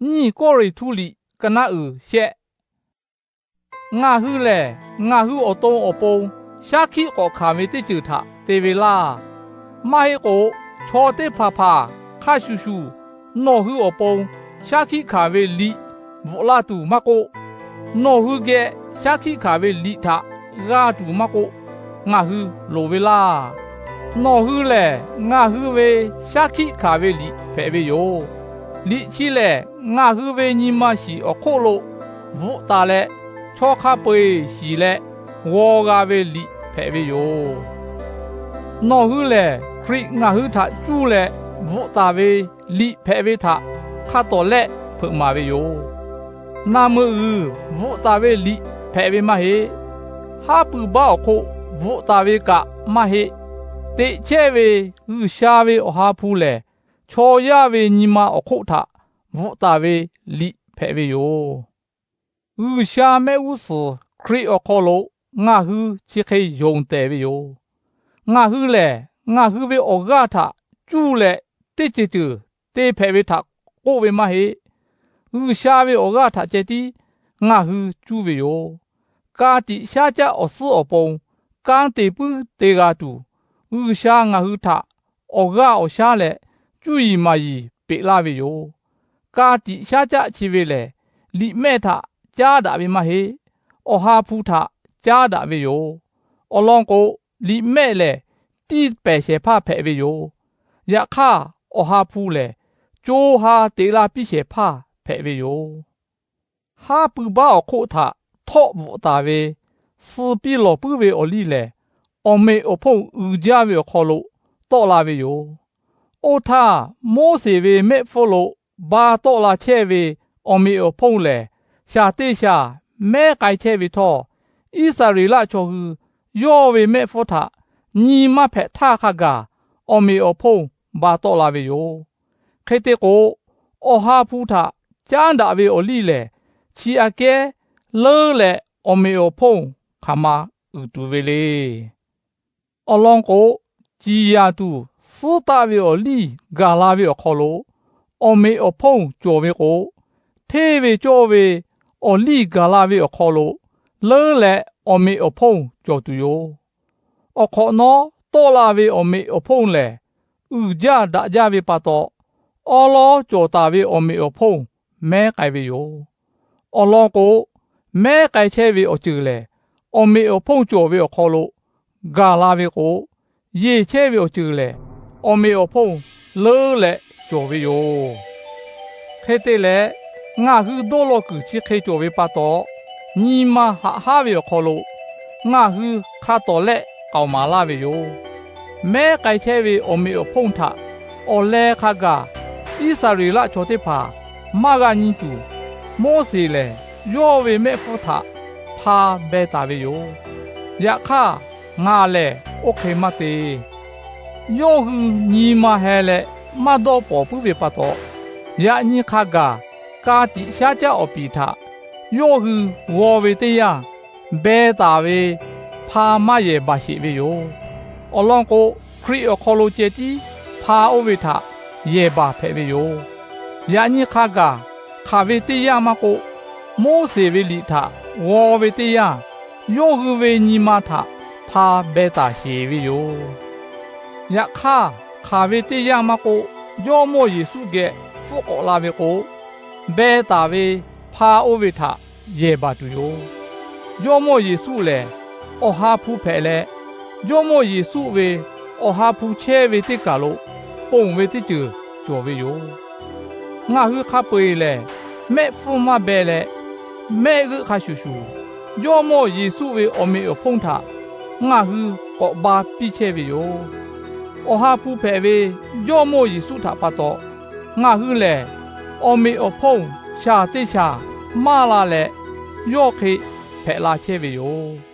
Nyiˇ Kawˇrenˍhtuˆ liꞈ ka naˆ uiˍ shehˆ. Ngaˬ hui lehˬ, ngaˬ hui awˬ to awˬ pon shaˉ hkiˆ k'awꞈ hkanˍ ve teˇ ceuˬ htaꞈ te ve laˇ. Maˇ heˆ k'o, chaw teˇ hpaˍ hpaˍ hk'a shuˍ shuˍ nawˬ hui awˬ pon shaˉ hkiˆ hkanˍ ve liꞈ bvuhꞈ laˇ tuˬ maˇ k'oˆ, nawˬ hui geh shaˉ hkiˆ hkanˍ ve liꞈ htaꞈ g'a tuˬ maˇ k'oˆ, ngaˬ hui loˍ ve laˇ. Nawˬ hui lehˬ, ngaˬ hui ve shaˉ hkiˆ hkanˍ ve liꞈ hpehꞈ ve yoˬ. Liꞈ chi lehˬ, ngaˬ hui ve nyi ma shiˍ awˬ hk'oˆ lo bvuhꞈ taˍ leh, chaw hk'a peu-eˬ shiˍ leh g'aw g'a ve liꞈ hpehꞈ ve yoˬ. Nawˬ hui lehˬ, Hkriꞈ ngaˬ hui htaꞈ cuˇ leh bvuhꞈ taˍ ve liꞈ hpehꞈ ve htaꞈ hk'a tawˍ lehˆ hpeuꞈ maˍ ve yoˬ. Naˬ meuꞈ g'uiˬ bvuhꞈ taˍ ve liꞈ hpehꞈ ve maˇ heˆ. Haˉ pui baˆ awˬ hk'oˆ bvuhꞈ taˍ ve kaꞈ maˇ heˆ. Teꞈ chehˇ ve G'uiˬsha ve Awˬ ha hpu lehˬ, chaw yaˇ ve nyi ma awˬ hk'oˆ htaꞈ bvuhꞈ taˍ ve liꞈ hpehꞈ ve yoˬ. G'uiˬsha mehˆ g'uˇ suhˍ Hkriꞈ awˬ hk'aw lo ngaˬ hui chi hk'e yonˍ tehˬ ve yoˬ. Ngaˬ hui lehˬ, ngaˬ hui ve awˬ g'aˇ htaꞈ cuˇ leh teˇ ceuˬ ceuˬ te hpehꞈ ve htaꞈ k'oˆ ve maˇ heˆ. G'uiˬsha ve awˬ g'aˇ htaꞈ ceh tiˉ ngaˬ hui cuˇ ve yoˬ. Ka tiꞈ shaˉ caˆ awˬ suhˉ awˬ pon kanˉ te puiˉ te g'a tuˬ, G'uiˬsha ngaˬ hui htaꞈ awˬ g'aˇ awˬ shaˉ leh cuˇ yiˍ maˍ yiˍ peꞈ laˇ ve yoˬ. Ka tiꞈ shaˉ caˆ chi ve lehˬ, liꞈ mehˆ htaꞈ caˉ daꞈ ve maˇ heˆ. Awˬ ha hpu htaꞈ caˉ daꞈ ve yoˬ. Awˬ lawn k'o, liꞈ mehˆ lehˬ tiˇ pehˍ shehˍ hpaˇ hpehꞈ ve yoˬ. Yaꞈ hk'aˇ, Awˬ ha hpu lehˬ co ha teꞈ la piˇ shehˍ hpaˇ hpehꞈ ve yoˬ. Haˉ pui baˆ awˬ hk'oˆ htaꞈ htawˆ bvuhꞈ taˍ ve suh piˇ lawˬ puiˉ ve awˬ liˇ lehˬ, awˬ meꞈ awˬ hponˇ uiˍ jaˇ ve awˬ hk'aw lo tawˆ la ve yoˬ. Oˇ htaˇ, Moˉseˍ ve mehˆ hpfuhˇ lo ba tawˆ la chehˇ ve awˬ meꞈ awˬ hponˇ lehˬ, shaˍ teˇ shaˍ mehˉ k'ai chehˇ ve htawˇ, Iˉsaˍreˍlaˆ chaw hui yawˇ ve mehˆ hpfuhˇ htaꞈ nyi maˇ hpehꞈ htaˇ hk'a gaˬ awˬ meꞈ awˬ hponˇ ba tawˆ la ve yoˬ. Hk'e te k'o, Awˬ ha hpu htaꞈ caˉ daꞈ ve awˬ liˇ lehˬ, chi aꞈ kehˉ leuˉ leh awˬ meꞈ awˬ hponˇ hk'aˬ ma uiˍ tuˬ ve le. Awˬ lawn k'o, ciˍ yanˍ tuˬ suhˉ taˆ ve awˬ liˇ gaˬ la ve awˬ hk'aw lo awˬ meꞈ awˬ hponˇ cawˬ ve k'o, hteˇ ve cawˇ ve awˬ liˇ gaˬ la ve awˬ hk'aw lo leuˉ leh awˬ meꞈ awˬ hponˇ cawˬ tuˬ yoˬ. Awˬ hk'awꞈ nawˉ tawˆ la ve awˬ meꞈ awˬ hponˇ lehˬ, uiˍ jaˇ daꞈ jaˇ ve pa taw, awˉ lawˉ cawˬ taˍ ve awˬ meꞈ awˬ hponˇ mehˉ k'ai ve yoˬ. Awˬ lawn k'o, mehˉ k'ai chehˇ ve awˬ ceuˬ lehˬ, awˬ meꞈ awˬ hponˇ cawˬ ve awˬ hk'aw lo gaˬ la ve k'o, yeˬ chehˇ ve awˬ ceuˬ lehˬ, awˬ meꞈ awˬ hponˇ leuˉ leh cawˬ ve yoˬ. Hk'e te leh, ngaˬ hui dawˇ law kuiˬ chi hk'e cawˬ ve pa taw, nyi ma haꞈ haˉ ve awˬ hk'aw lo ngaˬ hui hk'a tawˍ lehˆ k'aoˍ maˍ laˇ ve yoˬ. Mehˉ k'ai chehˇ ve awˬ meꞈ awˬ hponˇ htaꞈ awˬ leh hk'a gaˬ Iˉsaˍreˍlaˆ chaw teˇ hpaˍ maˇ g'a nyi tuˬ, Moˉseˍ lehˬ yawˇ ve mehˆ hpfuhˇ htaꞈ hpa beh taˍ ve yoˬ. Yaꞈ hk'aˇ, ngaˬ lehˬ oˇ hk'e maˇ te. Yawˇ hui nyi ma heh leh maˇ dawˇ pawnˍ puiˉ ve pa taw, yaꞈ nyi hk'a gaˬ ka tiꞈ shaˉ caˆ awˬ piˍ htaꞈ yawˇ hui g'aw ve teˇ yanˇ, beh taˍ ve hpa maˇ yehˬ baˬ sheˍ ve yoˬ. Awˬ lawn k'o, Hkriꞈ awˬ hk'aw lo ceh tiˉ hpa oˇ ve htaꞈ yehˬ baˬ hpehꞈ ve yoˬ. Yaꞈ nyi hk'a gaˬ hk'aˬ ve teˇ yanˇ maˇ k'oˆ, Moˉseˍ ve liꞈ htaꞈ g'aw ve teˇ yanˇ, yawˇ hui ve nyi ma htaꞈ hpa beh taˍ sheˍ ve yoˬ. Yaꞈ hk'aˇ, hk'aˬ ve teˇ yanˇ maˇ k'oˆ, Jawˇmawˇ Yeˍsuˆ geh hpfuhˆ k'awꞈ la ve k'o, beh taˍ ve hpa oˇ ve htaꞈ yehˬ baˬ tuˬ yoˬ. Jawˇmawˇ Yeˍsuˆ lehˬ, Awˬ ha hpu hpehꞈ leh, Jawˇmawˇ Yeˍsuˆ ve Awˬ ha hpu chehˇ ve teˇ kaˬ lo ponˬ ve teˇ ceuˬ cawˬ ve yoˬ. Ngaˬ hui hk'a peu-eˬ lehˬ, mehˆ hpfuhˇ maˇ beh leh, mehˆ g'euˆ hk'a shuˍ shuˍ, Jawˇmawˇ Yeˍsuˆ ve awˬ meꞈ awˬ hponˇ htaꞈ ngaˬ hui k'awꞈ ba piˇ chehˇ ve yoˬ. Awˬ ha hpu hpehꞈ ve Jawˇmawˇ Yeˍsuˆ htaꞈ pa taw, ngaˬ hui lehˬ awˬ meꞈ awˬ hponˇ shaˍ teˇ shaˍ maˇ la leh, yawˇ hk'e hpehꞈ la chehˇ ve yoˬ.